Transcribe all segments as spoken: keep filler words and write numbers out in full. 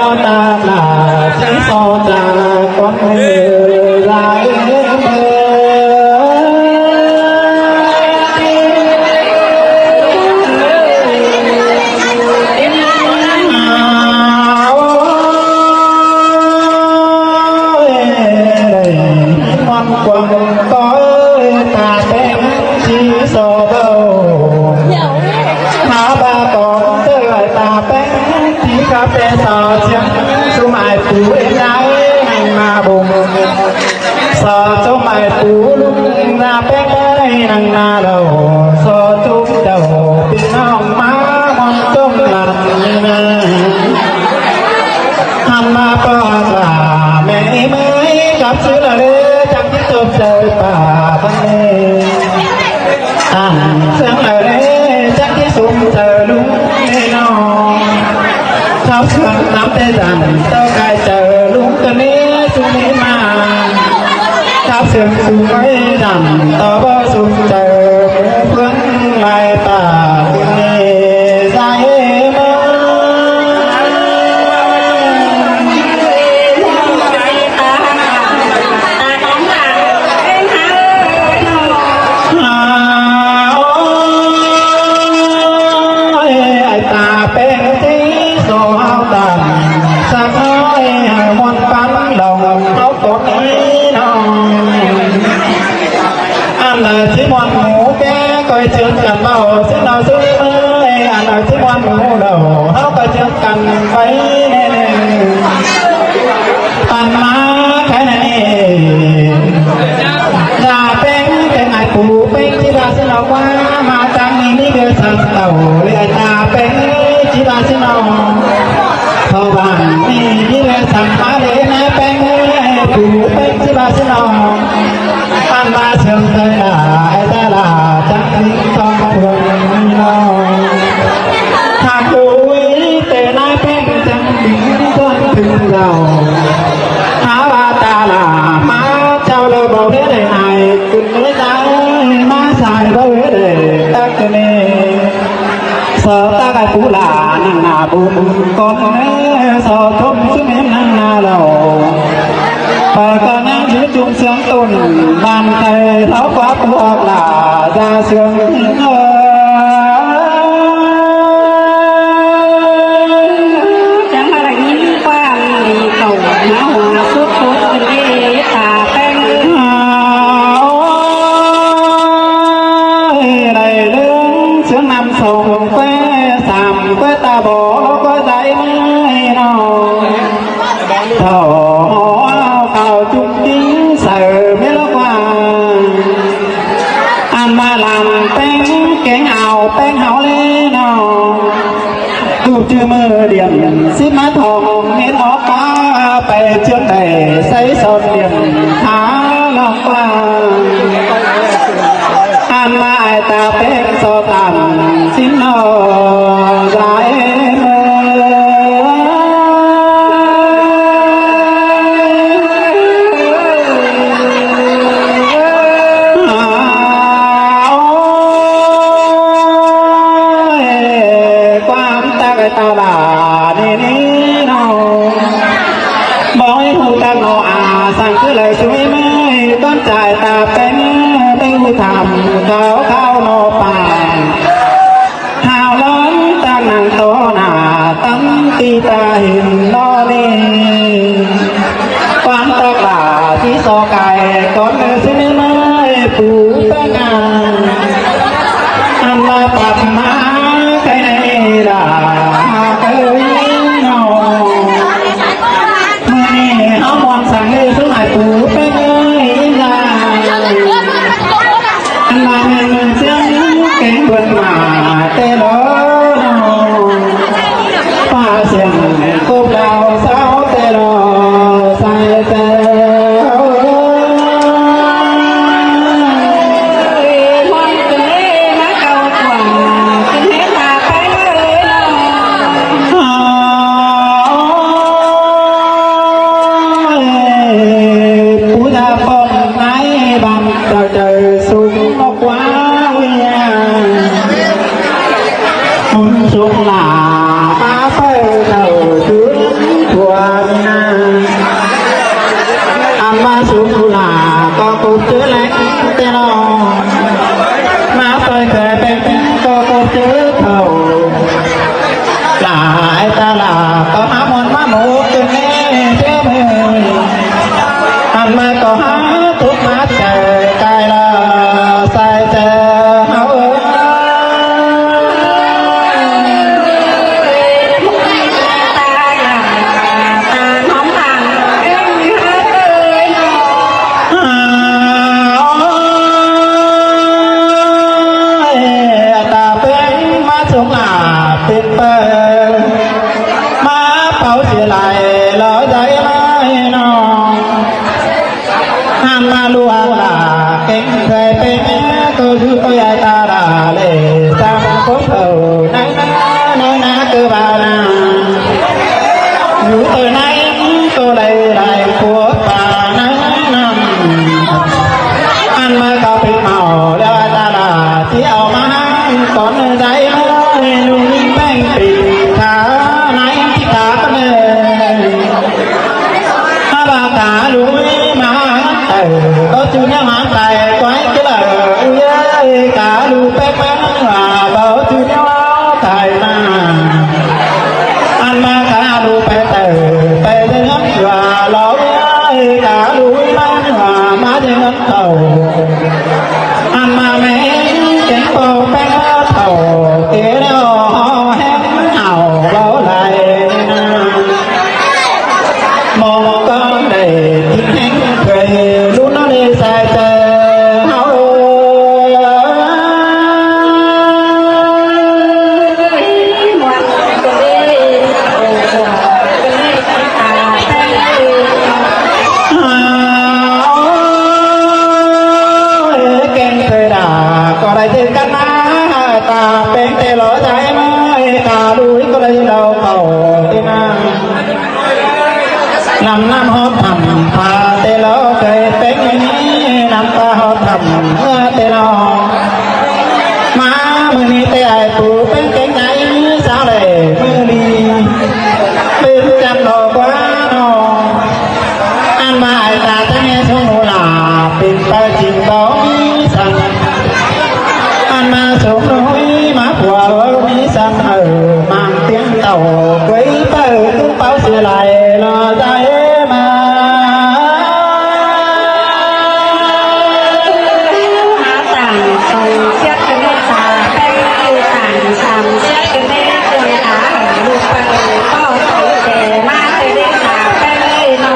Ta là chỉ so ta con người lai. Mòn quăng có ta bên chỉ so đâu. Há ba con tơ ta bên chỉ khắp tê so chiếng su mai tu êm đái năng na bùng. So su mai tu lung na bên đái năng na đâu. So su đầu pin nong má mòn tôm lăn na. Hăm ma pơt la mê mê cắp sư la lê chăng tí tôm chơ pa băng lê. Ăn sướng la lê chăng tí sum chơ lung lê no. Chắp sướng nắm tê dặn tơ cai chơ lung tơ nê sum nê ma. Chắp sướng sum mê dặn tơ bơ sum chơ mê phương lai pa. Ăn ở Simon ngủ bé coi chương cắn vào xin nào xứng ơi, ăn ở Simon ngủ đầu háo coi chương cắn váy nè nè. Ăn má cái này nè. Ra bên cái ngày cũ bên chỉ là xin nào qua mà tăng ni đi về sân tàu lê ta bên chỉ là xin nào. Thâu bản ni đi về sân ba lê na bên cũ bên chỉ là xin nào. Ăn ba sương tơi là ai ta là chắc lính con phường no. Thằng ui tê nai peng chắc lính con phường giàu. Há ba ta là má chào lơ bảo thế này này, cứ nói ta má sai bảo thế này, ta cứ nè. Sơ ta cái cú là năng nà bùm con nè, sơ thôm chứ mến năng nà lầu. Pơ con năng chứ chung sướng tùn, bàn thầy tháo khóa cú học là ra sướng. Chăng là nhìn qua đi cầu, nó hòa suốt suốt đi ta peng. Ôi, này lưng sướng năm sông quê, sàm quê ta bỏ, nó quê dãi mai nó. Thổ hổ ao khảo chung chính sở mê lốc hoa. Ăn ma làm peng, kéng ao peng háo lê no. Tụp chư mơ điểm, xít má thòng, mến óp cá, pè chiếng đẻ, sáy son điểm, thá lòng qua. Ăn ma ai ta peng so tạm, xin no, ra em ơi. Ôi, quan ta cái ta là đi đi nó. Bói hù ta nó à, sang cứ lời suy mê, con trai ta pén, tê hù thảm, cáo cáo nó pa. Hao lón ta năng to nà, tâm ti ta hình nó đi. Quan ta cả tí so cài, con sư mê mê, phú ta ngàn. Ăn ma pap ma, cái này là, cái nó. Mơ nê háo mon sang lê sướng ai pú pé ơi ra. Ăn ma mơ mơ siang kén bươn ma tê lô. Pa siang cốp đao sáo tê lô sai tê. Sung lu la ꞌcọ ꞌcọ ꞌchớ leng ꞌtẹ lo. ꞌMá ꞌsội khay ꞌpéng ꞌcọ ꞌcọ ꞌchớ thảu. Lai ta la ꞌcọ hák ꞌmuôn ꞌmá mô ꞌcọ ꞌnị ꞌchớ ꞌmự. ꞌHặn ꞌmá ꞌcọ hák tút ꞌmá chaư cai la sai chaư hảư. Ta ꞌpéng ꞌmá sung la pên pơ. ꞌMá páo sia lai lo dai ꞌmá ꞌnọng. ꞌHặn ꞌmá ꞌluống la kéng khay ꞌpéng ꞌcọ dú ꞌcọ dai ta la lê sam cốc thảu ꞌnặn ꞌnặn ꞌnặn ꞌcọ ba ꞌnặn. Dú ꞌcọ ꞌnặn ꞌcọ lai lai cốc ba ꞌnặn ꞌnặn. ꞌHặn ꞌmá ꞌcọ pên mau lé ta la ꞌchí au ꞌmá hák cón dai ꞌmá ꞌlụk ꞌpéng pên tha ꞌnặn ꞌchí ta ꞌcọ ꞌnị. ꞌHá ba cá ꞌlụk ꞌmá hák tảy, báu ꞌchu ꞌnéo hák tảy, quái ꞌcứ lả, ui ơi, cá ꞌlụk ꞌpéng ꞌpéng, ꞌva báu ꞌchu ꞌnéo tảy ꞌmá. ꞌHặn ꞌmá cá ꞌlụk ꞌpéng tảy, ꞌpéng ꞌdệt hák ꞌva, lo ui ơi, cá ꞌlụk ꞌpéng ꞌpéng, ꞌva ꞌmá ꞌdệt hák thảu. ꞌHặn ꞌmá ꞌmé kéng ꞌpo ꞌpéng thảu, kể ꞌlẹo ꞌhó ꞌhéng hảu báu lai ꞌnạ. ꞌMo ꞌcọ đảy kin ꞌhéng khay, ꞌlụk ꞌnặn ꞌnị sai chaư hảư. Ôi, kéng khay đa ꞌcọ đảy ꞌchớ căn ꞌnạ, ta ꞌpéng ꞌtẹ lo dai ꞌmá, ta ꞌlụk ꞌcọ đảy lau khảu ꞌtẹ ꞌnạ. ꞌNặm ꞌnặm hót thẳm pha ꞌtẹ lo khay ꞌpéng ꞌnị, ꞌnặm ta hót thẳm ꞌmưa ꞌtẹ lo. ꞌMá ꞌmự ꞌnị ꞌtẹ ai tu ꞌpéng kéng dai ꞌmá sao đảy ꞌmự ꞌnị. Pên chăm lo ꞌquá ꞌnọ. ꞌHặn ꞌmá ai ta ꞌchá ꞌnị sung ꞌnụ la pên pay ching báu ꞌmí săng. ꞌHặn ꞌmá sung ꞌnụ ꞌmí ꞌmá pua báu ꞌmí săng hảư mang ꞌtiếng tảu quấy pay ꞌcứ páo sia lai lo dai ꞌmá. Tảng sông siết cái nét ta ꞌpéng, tảng sông siết cái nét ta hảư ꞌlụk pay ꞌcọ tảy ꞌtẹ ꞌmá cái nét ta ꞌpéng ꞌnị ꞌnọ.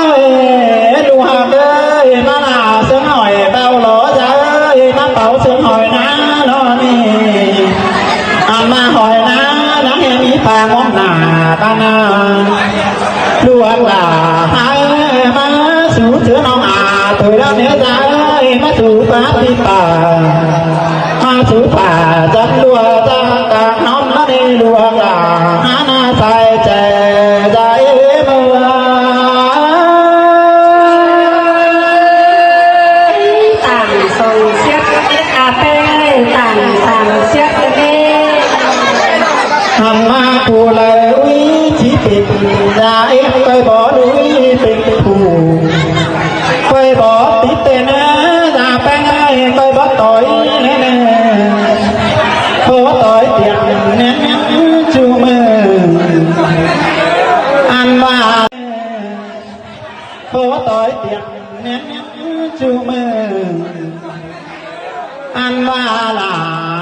Ôi, ꞌlụk ꞌhặc ơi, ꞌmá la sương hỏi báu lo dai, ꞌmá páo sương hỏi ꞌnạ lo ꞌnị. ꞌHặn ꞌmá hỏi ꞌnạ, ꞌnạ ꞌhế ꞌmí pha ngón ꞌnạ ꞌva ꞌnạ. ꞌLụk ꞌhặc la ꞌhặc ơi, ꞌmá sú ꞌchớ ꞌnọng a ꞌtoi ꞌlạ ꞌnị dai, ꞌmá sú pá ꞌpi pà. ꞌMá sú pà dắt ꞌlụk ꞌhặc ta ꞌnọng ꞌnặn ꞌnị ꞌlụk ꞌhặc la hák ꞌnạ sai chaư dai ꞌmưa. Tảng sông siết cái nét ta ꞌpéng, tảng sông siết cái nét. ꞌHặn ꞌmá pua lai ꞌuí ꞌchí pên dai, ꞌcoi bók ꞌlụk ꞌuí pên pua. ꞌCoi bók tít ꞌtẹ ꞌnạ, da ꞌpéng ơi, ꞌcoi bók ꞌtoi ꞌnị ꞌnạ. Bók ꞌtoi tiêng ꞌnén ꞌchu ꞌmự. ꞌHặn ꞌva bók ꞌtoi tiêng ꞌnén ꞌchu ꞌmự. ꞌHặn ꞌva la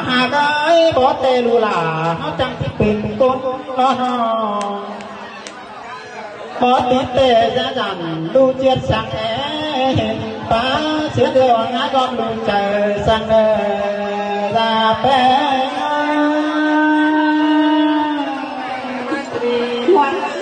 ꞌhặc ơi, bók ꞌtẹ ꞌlụk la ꞌháu chắng ꞌchí pên ꞌcốn lo ꞌnọ. Bók tít ꞌtẹ da dản ꞌlụk ꞌchiến săng é hên pá sia ꞌlẹo ꞌnạ ꞌcọ ꞌlụk chaư săng ꞌnớ da ꞌpéng. ꞌHặn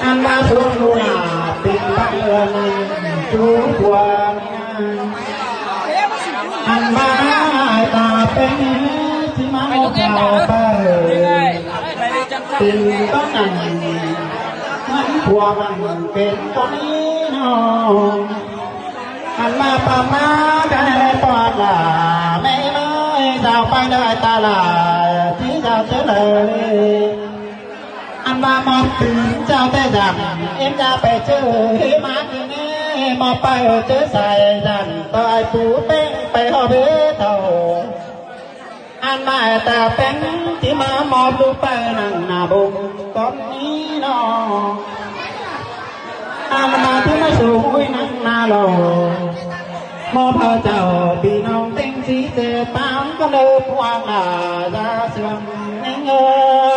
ꞌmá sung ꞌlụk la pên pă ꞌnặn ꞌchu pua ꞌnị ꞌnạ. ꞌHặn ꞌmá ai ta ꞌpéng ꞌchí ꞌmá ꞌmá khảu pă. Pên tó nẳng, ꞌmắn pua ꞌmắn pên tó ꞌnị ꞌnọ. Ăn ꞌmá pá ꞌmá ꞌcọ ꞌhế ꞌpọt lả, ꞌmạy ꞌmá dao pay ꞌlới ta lả, ꞌchí dao ꞌchớ đaư. Ăn ꞌmá ꞌmọt tứn dao té dăm, ꞌếm da pay ꞌchớ ꞌhế ꞌmá kin ꞌnê, ꞌmọt pay ꞌchớ sai dăm, ꞌtoi pú ꞌpéng pay ꞌhọt bế tảu. Ăn ꞌmá ta ꞌpéng ꞌchí ꞌmá ꞌmọt đu pay nẳng nả bông cón ꞌnị ꞌnọ. Ăn ꞌmá ꞌchí ꞌmá sung ꞌui nẳng nả lo. ꞌMọt ꞌhọ chảu ꞌpi ꞌnọng ꞌtếng ꞌchí ꞌchớ pang ꞌcọ ꞌlới ꞌpọt lả da sương ꞌnêng ơ.